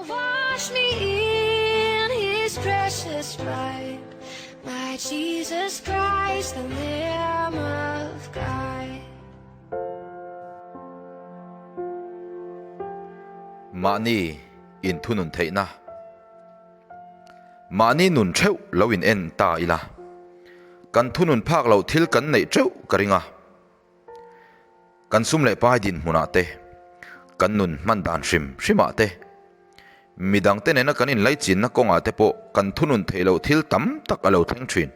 Wash me in his precious blood, my Jesus Christ, the Lamb of God. Mahni inthunun theihna Mahni nun theuh lo in en ta ila, kan thunun phak loh thil kan neih teuh ka ring a. Kan sum leh pai dinhmunah te, kan nun hman dan hrim hrimah te, midangte nena kan inlaichinna kawngah te pawh kan thunun theih loh thil tam tak a lo thleng thin.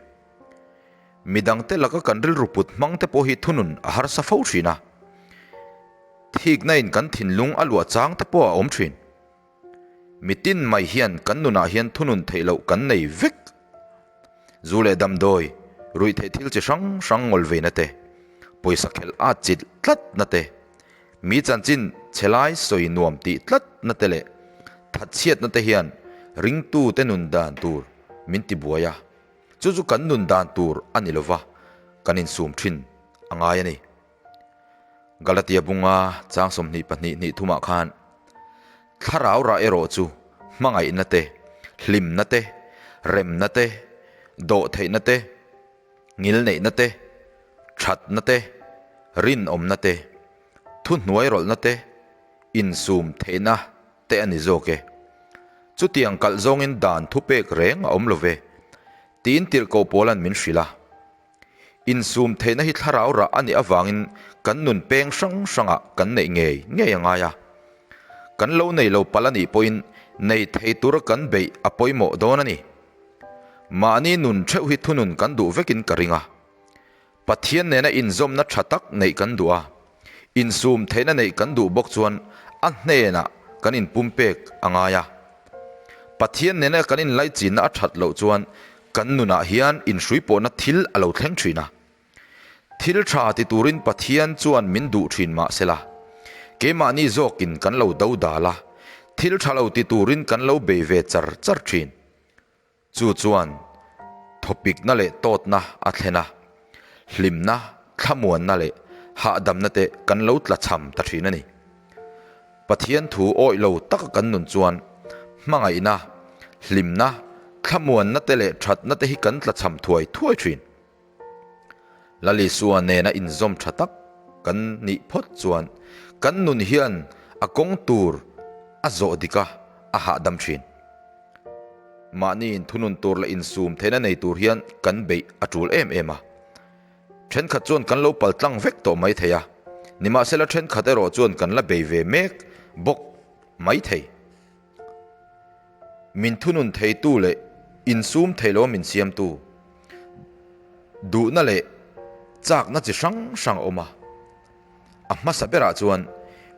Midangte laka kan rilru put hmang te pawh hi thunun a harsa fo thin a, thikna in kan thinlung a luah chang te pawh a awm thin. Mitin mai hian kan nunah hian thunun theih loh kan nei vek. Zu leh damdawi, ruihtheih thil chi hrang hrang ngawl veina te, pawisa khelh at chilh tlatna te, mi chanchin chhe lai sawi nuam tih tlatna te leh thatchhiatna te hian ringtute nun dan tur min ti buai a, chu chu kan nun dan tur a ni lova kan insum thin a ngai a ni. Galatia bunga chang 22 hnih thumah khan, Thlarau rah erawh chu hmangaihna te, hlimna te, remna te, dawhtheihna te, ngilneihna te, thatna te, rinawmna te, thuhnuairawlhna te, insum theihna te a ni zawk e. Chutiang kalh zawngin dan thupek reng a awm lo ve, tiin tirhkoh Paula'n min hrilh a. Insum theihna hi thlarau rah a nih avangin kan nun peng hrang hrangah kan neih ngei ngei a ngai a. Kan lo nei lo palh a nih pawhin nei thei tura kan beih a pawimawh dawn a ni. Mahni nun theuh hi thunun kan duh vekin ka ring a. Pathian nena inzawmna tha tak neih kan duh a, insum theihna neih kan duh bawk chuan a hnenah kan inpumpek a ngai a. Pathian nena kan inlaichinna a that loh chuan Kan nunah hian inhruipawhna thil a lo thleng thin a. Thil tha ti turin Pathian chuan min duh thin mah sela, keimahni zawkin kan lo do dal a, thil tha lo ti turin kan lo bei ve char char thin. Chu chuan thawpikna leh tawtna a thlen a, hlimna, thlamuanna leh hahdamna te kan lo tlachham ta thin a ni. Pathian thu awih lo taka kan nun chuan hmangaihna, hlimna, thlamuanna te leh thatna te hi kan tlachham thuai thuai thin. Lal Isua nena inzawm tha tak kan nih phawt chuan kan nun hian a kawng tur a zawh dik a, a hahdam thin. Mahni inthunun tur leh insum theihna nei tur hian kan beih a tul em em a. Thenkhat chuan kan lo pal tlang vek tawh mai thei a, nimahsela thenkhat erawh chuan kan la bei ve mek bawk mai thei. Min thunun theitu leh insum thei lo min siamtu duhna leh chakna chi hrang hrang a awm a. A hmasa berah chuan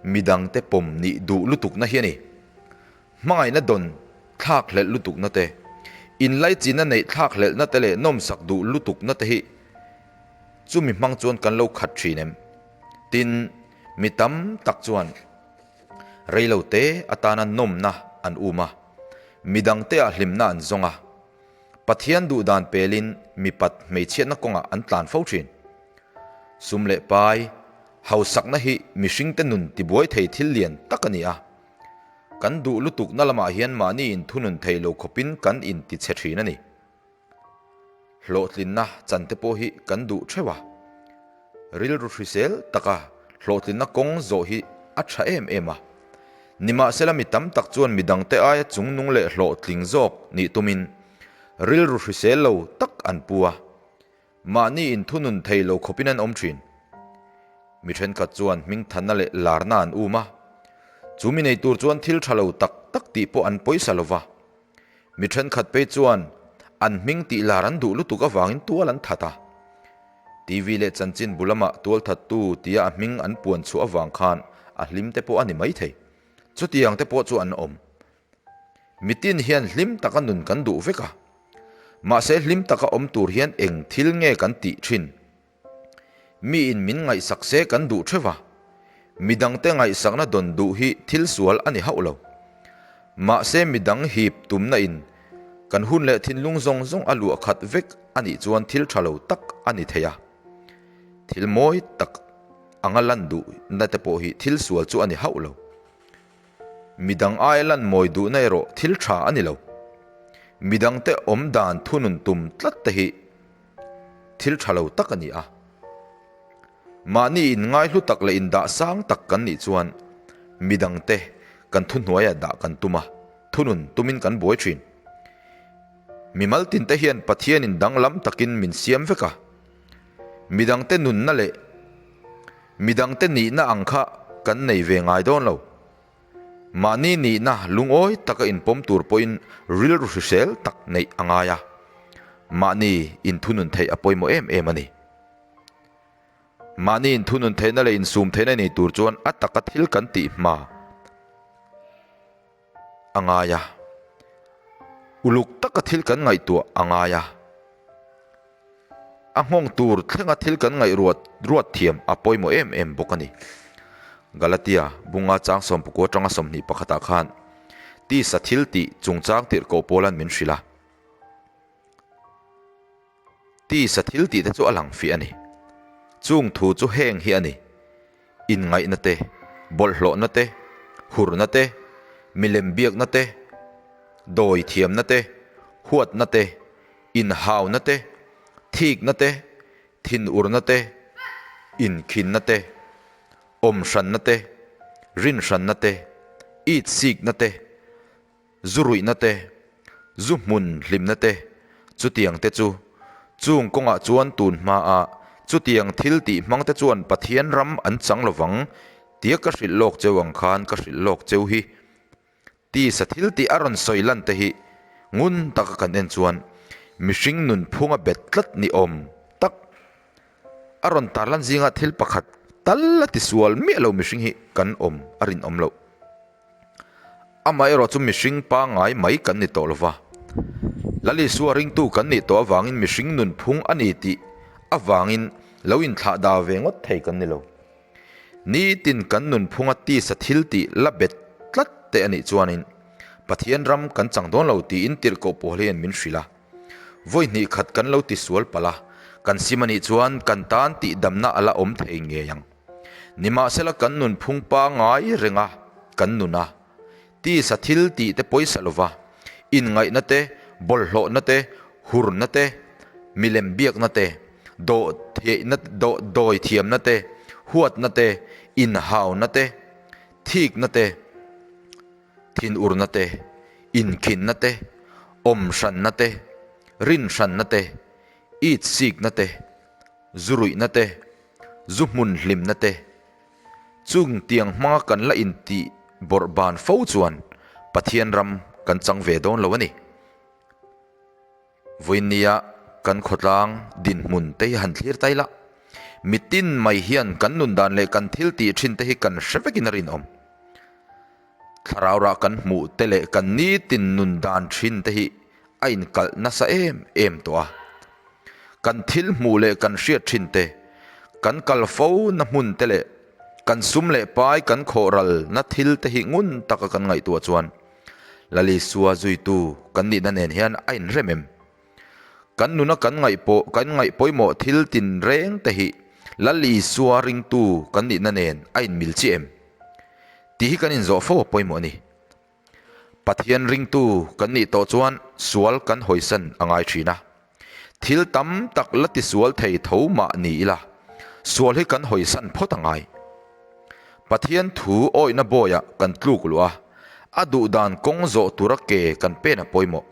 midangte pawm nih duh lutukna hi a ni. Hmangaihna dawn thlak hlelh lutukna te, inlaichinna neih thlak hlelhna te leh nawmsak duh lutukna te hi chumi hmang chuan kan lo khat thin em? Tin, mi tam tak chuan reilo te atana nawmna an um a, midangte ah hlimna an zawng a, Pathian duhdan pelin mipat hmeichhiatna kawngah an tlan fo thin. Sum leh pai, hausakna hi mihringte nun tibuai thei thil lian tak a ni a. Kan duh lutukna lamah hian mahni inthunun thei lo khawpin kan intichhe thin a ni. Hlawhtlinna chante pawh hi kan duh theuh a. Rilru hrisel taka hlawhtlinna kawng zawh hi a tha em em a. Nimahsela mi tam tak chuan midangte aia chungnung leh hlawhtling zawk nih tumin rilru hrisel lo tak an pu a. Mahni inthunun thei lo khawpin an awm thin. Mi thenkhat chuan hmingthanna leh larna an um a, chu mi nei tur chuan thil tha lo tak tak tih pawh an pawisa lo va. Mi thenkhat phei chuan an hming tih lar an duh lutuk avangin tual an that a. TV leh chanchin bu lamah tual thattu tia a hming an puan chhuah avang khan a hlim te pawh a ni maithei. Chutiang te pawh chu an awm. Mitin hian hlim taka nun kan duh vek a, mahse hlim taka awm tur hian eng thil nge kan tih thin? Miin min ngaihsak se kan duh theuh a, midangte ngaihsakna dawn duh hi thil sual a ni hauh lo. Mahse midang hip tumna in kan hun leh thinlung zawng zawng a luah khat vek a nih chuan thil tha lo tak a ni thei a. Thil mawi tak anga lan duhna te pawh hi thil sual chu a ni hauh lo. Midang aia lan mawi duhna erawh thil tha a ni lo. Midangte awm dan thunun tum tlat te hi thil tha lo tak a ni a. Mahni inngaihlu tak leh indah sang tak kan nih chuan midangte kan thuhnuaiah dah kan tum a, thunun tumin kan buai thin. Mimal tinte hian Pathianin danglam takin min siam vek a. Midangte nunna leh midangte nihna ang kha kan nei ve ngai dawn lo. Mahni nihna lungawi taka inpawm tur pawhin rilru hrisel tak neih a ngai a, mahni inthunun theih a pawimawh em em a ni. Mahni inthunun theihna leh insum theihna nei tur chuan a taka thil kan tih hma a ngai a, uluk taka thil kan ngaihtuah a ngai a. A nghawng tur thlenga thil kan ngaih ruat ruat thiam a pawimawh em em bawk a ni. Galatia bunga chang sawmpakua atanga 21 ah khan tisa thil tih chungchang tirhkoh Paula'n min hrilh a. Tisa thil tih te chu a lang fiah a ni. Chung thu chu heng hi a ni, inngaihna te, bawlhhlawhna te, hurna te, milem biakna te, dawi thiamna te, huatna te, Inhauna te, thikna te, thinurna te, inkhinna te, awmhranna te, rinhranna te, itsikna te, zu ruihna te, zu hmun hlimna te, chutiang te chu chung kawngah chuan tun hmaah chutiang thil tih hmang te chuan Pathian ram an chang lovang tia ka hrilh lawk cheu ang khan ka hrilh lawk cheu hi. Tisa thil tih a rawn sawi lan te hi ngun taka kan en chuan mihring nun phunga bet tlat ni awm tak a rawn tarlan zinga thil pakhat tal a tisual miah lo mihring hi kan awm a rinawm loh. Amaherawh chu mihring pangngai mai kan ni tawh lova, Lal Isua ringtu kan nih tawh avangin mihring nun phung a ni tih avangin lo inthlah dah ve ngawt thei kan ni lo. Nitin kan nunphunga tisa thil tih la bet tlat te a nih chuanin Pathian ram kan chang dawn lo tiin tirhkoh pawl hian min hrilh a. Vawi hnih khat kan lo tisual palh a, kan sim a nih chuan kan tan tihdamna a la awm thei ngei ang. Nimahsela kan nunphung pangngai renga kan nun a, tisa thil tih te pawisa lova, inngaihna te, bawlhhlawhna te, hurna te, milem biakna te, dawh theihna dawh dawi thiamna te, huatna te, inhauna te, thikna te, thinurna te, inkhinna te, awmhranna te, rinhranna te, itsikna te, zuruihna te, zu hmun hlimna te, Chung tiang hmanga kan la intih bawrh ban fo chuan Pathian ram kan chang ve dawn lo a ni. Vawiinnia kan khawtlang dinhmun te hi han thlir ta ila, mitin mai hian kan nun dan leh kan thil tih thin te hi kan hre vekin a rinawm. Thlarau rah kan hmuh te leh kan nitin nun dan thin te hi a inkalh nasa em em tawh a. Kan thil hmuh leh kan hriat thin te, kan kal fo na hmun te leh kan sum leh pai kan khawh ral na thil te hi ngun taka kan ngaihtuah chuan Lalisua zuitu kan nihna nen hian a inrem em? Kan nuna kan ngaihpawh kan ngaih pawimawh thil tinreng te hi Lal Isua ringtu kan nihna nen a inmil chiah em? Tih hi kan inzawh fo a pawimawh a ni. Pathian ringtu kan nih tawh chuan sual kan hawisan a ngai thin a. Thil tam tak la tisual thei tho mah ni ila, sual hi kan hawisan phawt a ngai. Pathian thu awihna bawiah kan tluk luh a, a duhdan kawng zawh tura ke kan pen a pawimawh.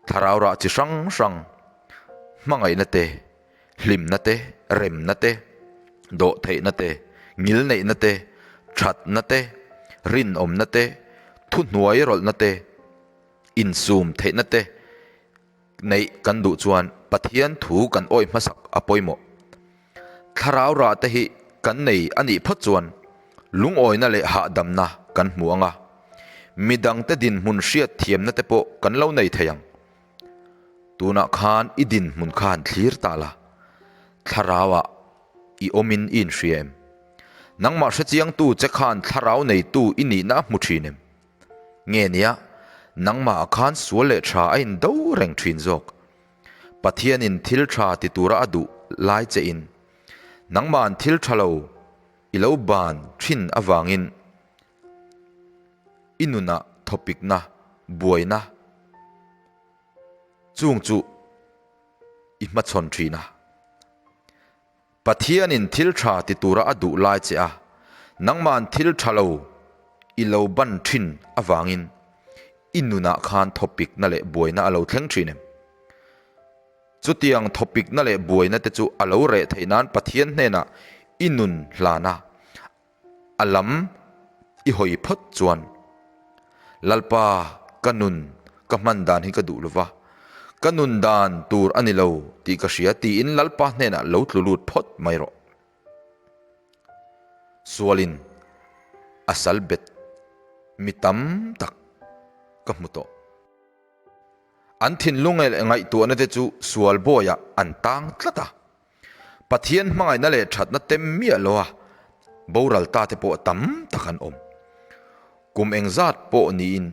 Thlarau rah chi hrang hrang, hmangaihna te, hlimna te, remna te, dawhtheihna te, ngilneihna te, thatna te, rinawmna te, thuhnuai rawlhna te, insum theihna te neih kan duh chuan Pathian thu kan awih hmasak a pawimawh. Thlarau rah te hi kan nei a nih phawt chuan lungawina leh hahdamna kan hmu ang a, midangte dinhmun hriat thiamna te pawh kan lo nei thei ang. Tunah khan i dinhmun kha han thlir ta la, thlarauah i awmin i inhria em? Nangmah hrechiangtu che khan thlarau neitu i nihna a hmu thin em? Nge nia, nangmahah khan sual leh tha a indo reng thin zawk. Pathianin thil tha ti tura a duh lai che in, nangma'n thil tha lo i lo ban thin avangin. i nunah thawpikna, buaina chung chu i hmachhawn thin a. Pathianin thil tha ti tura a duh lai che a, nangma'n thil tha lo i lo ban thin avangin i nunah khan thawpikna leh buaina a lo thleng thin em? Chutiang thawpikna leh buaina te chu a lo reh theih nan Pathian hnenah i nun hlan a, a lam i hawi phawt chuan, Lalpa, ka nun ka hman dan hi ka duh lova, ka nun dan tur a ni lo tih ka hria tiin Lalpa hnenah lo tlu lut phawt mai rawh. Sualin a sal bet mi tam tak ka hmu tawh. An thinlung leh ngaihtuahna te chu sual bawiah an tang tlat a. Pathian hmangaihna leh thatna tem miah lo a, boral ta te pawh tam tak an awm. Kum engzat pawh niin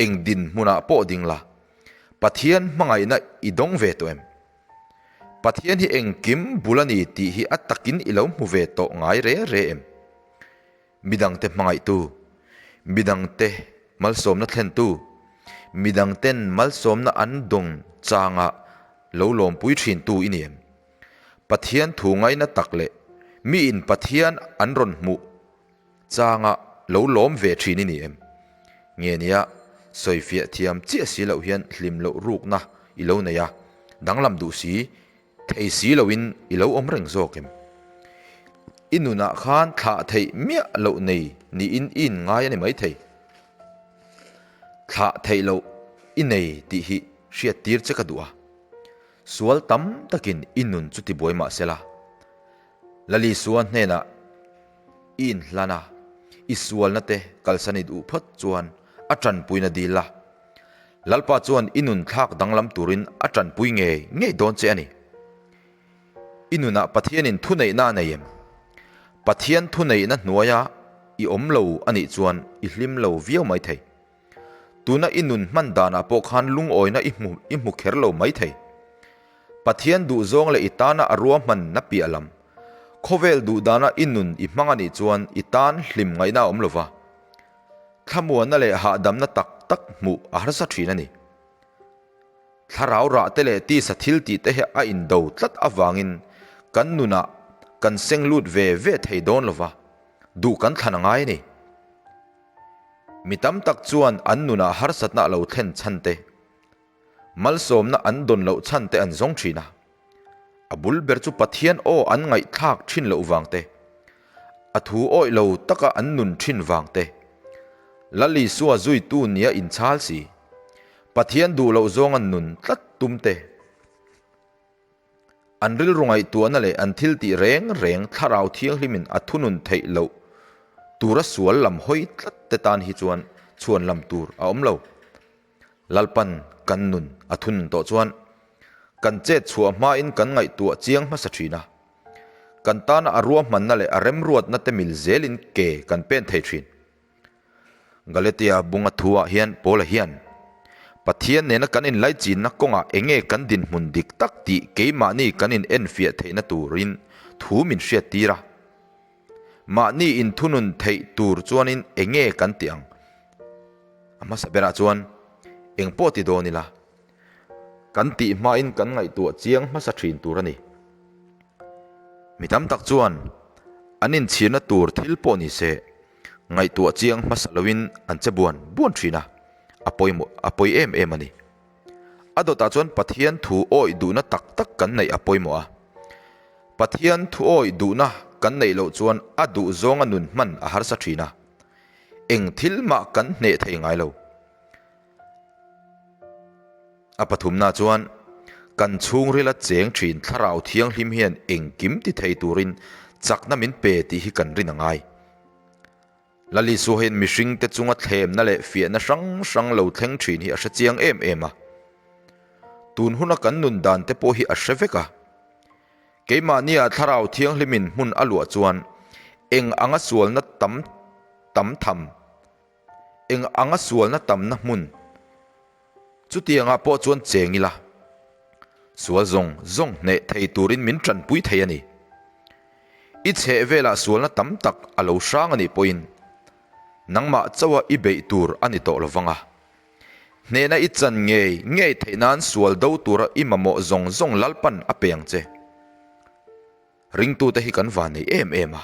eng dinhmunah pawh ding la, Pathian hmangaihna i dawng ve tawh em? Pathian hi engkim bul a ni tih hi a takin i lo hmu ve tawh ngai re re em? Midangte hmangaihtu, midangte malsawmna thlentu, midangten malsawmna an dawng changa lo lawmpui thintu i ni em? Pathian thu ngaina tak leh miin Pathian an rawn hmuh changa lo lawm ve thin i ni em? Nge nia, sawifiah thiam chiah si loh hian hlim loh rukna i lo nei a, danglam duh si Thei si loin i lo awm reng zawk em? I nunah khan thlah theih miah loh nei niin i inngai a ni maithei. Thlah theih loh i nei tih hi hriattir che ka duh a. Sual tam takin i nun chu tibuai mah se la. Lalisua hnenah i inhlan a, i sualna te kalsan i duh phawt chuan a tanpuina dil la. Lalpa chuan i nun thlak danglam turin a tanpui ngei ngei dawn che a ni. I nunah Pathianin thuneihna a nei em? Pathian thuneihna hnuaia i awm lo a nih chuan i hlim lo viau mai thei. Tuna i nun hman danah pawh khan lungawina i hmu i hmu kher lo mai thei. Pathian duhzawng leh i tana a ruahmanna piah lam, khawvel duhdana i nun i hmang a nih chuan i tan hlim ngaihna a awm lo va. Thlamuanna leh hahdamna tak tak hmuh a harsa thin a ni. Thlarau rah te leh tisa thil tih te hi a indo tlat avangin kan nunah kan seng lut ve ve thei dawn lo va, duh kan thlan a ngai a ni. Mi tam tak chuan an nunah harsatna a lo thlen chhan te, malsawmna an dawn loh chhan te an zawng thin a. A bul ber chu Pathian aw an ngaihthlak thin loh vang te, a thu awih lo taka an nun thin vang te, Lal Isua zuitu nia inchhal si, Pathian duh loh zawnga nun tlat tum te, an rilru ngaihtuahna leh an thil tih reng reng Thlarau Thianghlimin a thunun theih loh tura sual lam hawi tlat te tan hi chuan chhuan lam tur a awm lo. Lalpan kan nun a thunun tawh chuan kan chet chhuah hmain kan ngaihtuah chiang hmasa thin a, kan tana a ruahmanna leh a remruatna te mil zelin ke kan pen thei thin. Galatia bunga thuah hian Paula hian, Pathian nena kan inlaichinna kawngah enge kan dinhmun dik tak tih keimahni kan inenfiah theihna turin thu min hriattir a. Mahni inthunun theih tur chuanin enge kan tih ang? A hmasa berah chuan eng pawh ti dawn ila, kan tih hmain kan ngaihtuah chiang hmasa thin tur a ni. Mi tam tak chuan an inchhirna tur thil pawh ni se, ngaihtuah chiang hmasa loin an che buan buan thin a, a pawimawh a pawi em em a ni. A dawtah chuan Pathian thu awih duhna tak tak kan neih a pawimawh a. Pathian thu awih duhna kan neih loh chuan a duh zawnga nun hman a harsa thin a, eng thil mah kan hneh thei ngai lo. A pathumna chuan kan chhungrila cheng thin Thlarau Thianghlim hian engkim ti thei turin chakna min pe tih hi kan rin a ngai. Lali Suahin mihringte chunga thlemna leh fiahna hrang hrang lo thleng thin hi a hre chiang em em a. Tun huna kan nun dan te pawh hi a hre vek a. Keimahnia Thlarau Thianghlimin hmun a luah chuan eng anga sualna tam tam tham, eng anga sualna tamna hmun chutiangah pawh chuan cheng ila, sual zawng zawng hneh thei turin min tanpui thei a ni. I chheh velah sualna tam tak a lo hrang a nih pawhin. Nangmah chauha i beih tur a ni tawh lovang a. Hnehna i chan ngei ngei theih nan sual do tura i mamawh zawng zawng Lalpan a pe ang che. Ringtute hi kan van nei em em a.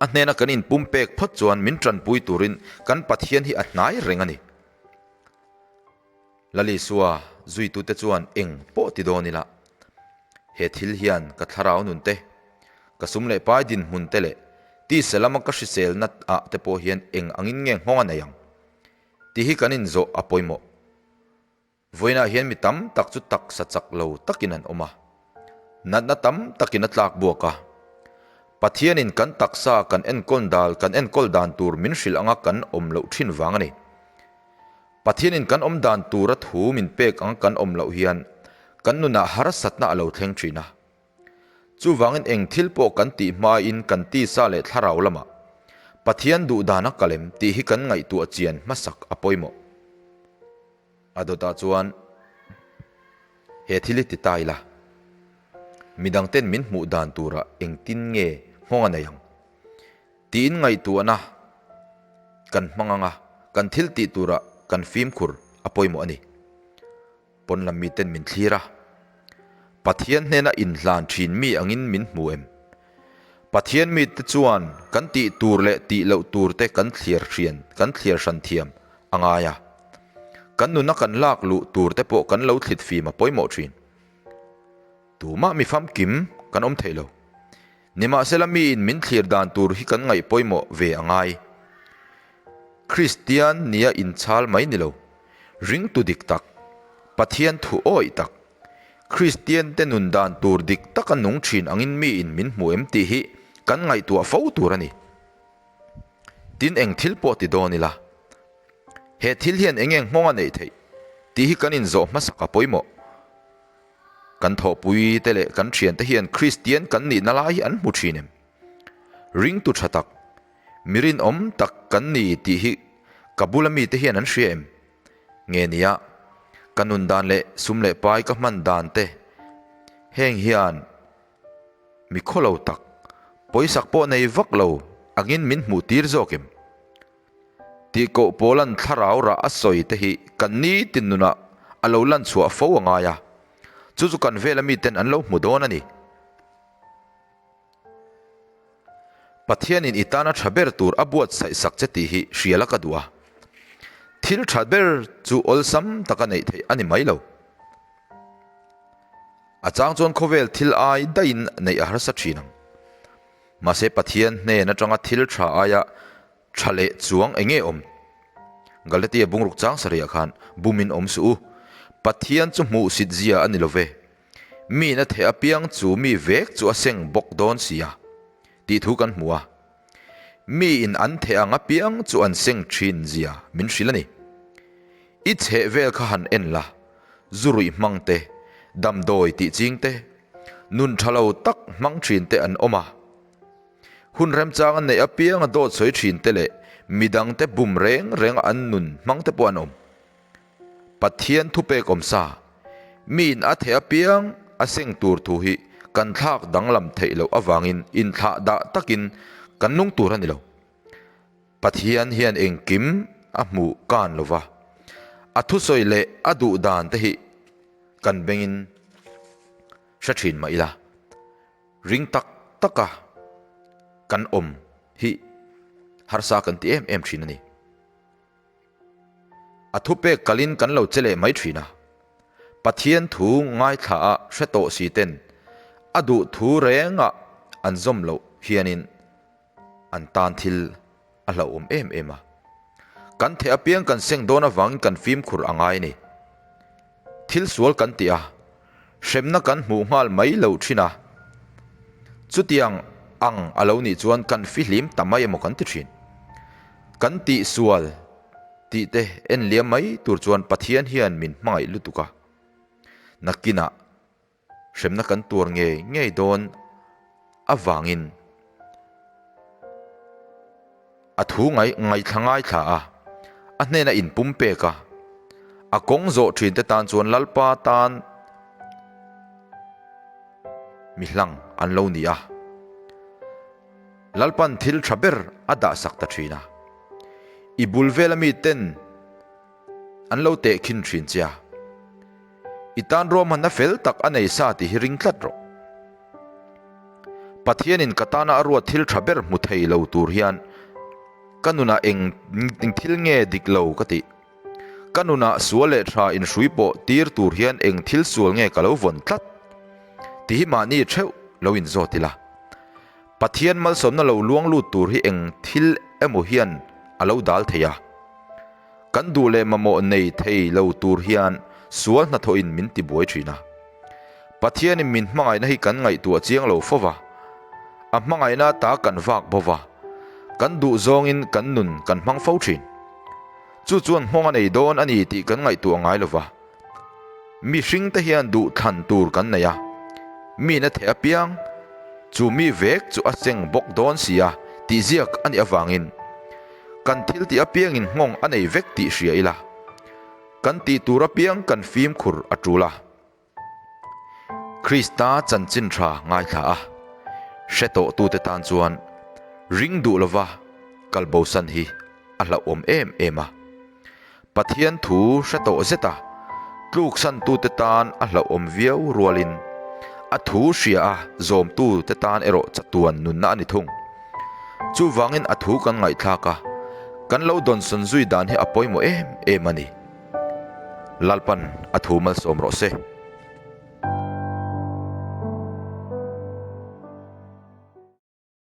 A hnena kan inpumpek phawt chuan min tanpui turin kan Pathian hi a hnai reng a ni. Lalisua zuitute chuan eng pawh ti dawn ila, he thil hian ka thlarau nun te, ka sum leh pai dinhmun te leh tisa lama ka hriselna ah te pawh hian eng angin nge nghawng a nei ang tih hi kan inzawh a pawimawh. Vawiinah hian mi tam tak chu taksa chak lo takin an awm a, natna tam takin a tlak buak a. Pathianin kan taksa kan enkawl dal kan enkawl dan tur min hrilh anga kan awm loh thin vang a ni. Pathianin kan awm dan tura thu min pek anga kan awm loh hian kan nunah harsatna a lo thleng thin a. Chuvangin eng thil pawh kan tih hmain kan tisa leh thlarau lamah Pathian duhdan a kalem tih hi kan ngaihtuah chian hmasak a pawimawh. A dawtah chuan he thil hi ti ta ila, midangten min hmuh dan turah engtin nge nghawng a nei ang? Tiin ngaihtuahna kan hmang ang a, kan thil tih turah kan fimkhur a pawimawh a ni. Pawn lam miten min thlir a, Pathian hnena inhlan thin mi angin min hmu em? Pathian mite chuan kan tih tur leh tih loh tur te kan thliar hrian kan thliar hran thiam a ngai a. Kan nuna kan lak luh tur te pawh kan lo thlit fim a pawimawh thin. Tumah mi famkim kan awm thei lo. Nimahsela miin min thlir dan tur hi kan ngaih pawimawh ve a ngai. Kristian nia inchhal mai ni lo, ringtu dik tak, Pathian thu awih tak, Kristian te nun dan tur dik taka nung thin angin miin min hmu em tih hi kan ngaihtuah fo tur a ni. Tin eng thil pawh ti dawn ila, he thil hian eng eng nghawng a neih theih tih hi kan inzawh hmasak a pawimawh. Kan thawhpui te leh kan thian te hian Kristian kan nihna lai hi an hmu thin em? Ringtu tha tak, mi rinawm tak kan ni tih hi ka bula mite hian an hria em? Nge nia, ka nun dan leh sum leh pai ka hman dan te heng hian mi khawlo tak, pawisak pawh nei vak lo angin min hmuh tir zawk em? Tih koh pawlan thlarau rah a sawi te hi kan nitin nunah a lo lan chhuah fo a ngai a, chu chu kan vela miten an lo hmu dawn a ni. Pathianin i tana tha ber tur a buatsaih sak che tih hi hriala ka duh a. Thil tha ber chu awlsam taka neih theih a ni mai lo. A chang chuan khawvel thil ai daihin neih a harsa thin ang. Mahse Pathian hnen atanga thil tha aia tha leh chuang eng nge awm? Galatia bungruk chang sarihah khan bumin awm suh u. Pathian chu hmuhsit zia a ni lo ve. Miin a theh apiang chu mi vek chu a seng bawk dawn si a, tih thu kan hmu a. Miin an theh ang apiang chu an seng thin zia min hrilh a ni. I chheh vel kha han en la, zu ruih hmang te, damdawi tih ching te, nun tha lo tak hmang thin te an awm a. Hun remchang an neih apianga dawt sawi thin te leh midang te bum reng renga an nun hmang te pawh an awm. Pathian thupek awm sa, miin a theh apiang a seng tur thu hi kan thlak danglam theih loh avangin inthlah dah takin kan nung tur a ni lo. Pathian hian engkim a hmuh kan lo va, a thusawi leh a duh dan te hi kan bengin hre thin mah ila, ring tak taka kan awm hi harsa kan ti em em thin a ni. A thupek kalin kan lo che leh mai thin a. Pathian thu ngaithla a hre tawh si ten a duh thu renga an zawm loh hianin an tan thil a hlauhawm em em a. Kan theh apiang kan seng dawn avangin kan fimkhur a ngai a ni. Thil sual kan tih a, hremna kan hmuh nghal mai lo thin a. Chutiang ang a lo nih chuan kan fihlim ta mai emaw kan ti thin. Kan tih sual tih te en liam mai tur chuan Pathian hian min hmangaih lutuk a. Nakinah hremna kan tuar ngei ngei dawn avangin a thu ngai ngaithla ngaithla a, a hnena inpum pek a, a kawng zawh thin te tan chuan Lalpa tan mi hlang an lo ni a. Lalpan thil tha ber a dahsak ta thin a. I bul vela miten an lo tehkhin thin che a. I tan ruahmanna fel tak a nei sa tih hi ring tlat rawh. Pathianin ka tana a ruat thil tha ber hmu thei lo tur hian ka nunah eng eng thil nge dik lo ka tih. Ka nunah sual leh tha inhrui pawh tir tur hian eng thil sual nge ka lo vawn tlat tih hi mahni theuh lo inzawt ila. Pathian malsawmna lo luang lut tur hi eng thil emaw hian a lo dal thei a. Kan duh leh mamawh nei thei lo tur hian sual hnathawhin min tibuai thin a. Pathianin min hmangaihna hi kan ngaihtuah chiang lo fo va, a hmangaihna ta kan vak bo va, kan duh zawngin kan nun kan hmang fo thin. Chu chuan nghawng a nei dawn a ni tih kan ngaihtuah ngai lo va. Mihring te hian duh thlan tur kan nei a, mi na theh apiang chu mi vek chu a seng bawk dawn si a tih ziak a nih avangin kan thil tih apiangin nghawng a nei vek tih hria ila, kan tih tur apiang kan fimkhur a tul a. Krista chanchin tha ngaithla a, hre tawhtute tan chuan ring duh lova kalbosan hi a hlauhawm em em a. Pathian thu hre tawh zeta tluksantute tan a hlauhawm viau rualin a thu hria a zawmtute tan erawh chatuan nunna a ni thung. Chuvangin a thu kan ngaihthlak a, kan lo dawnsawn zui dan hi a pawimawh em em a ni. Lalpan a thu malsawm rawh se.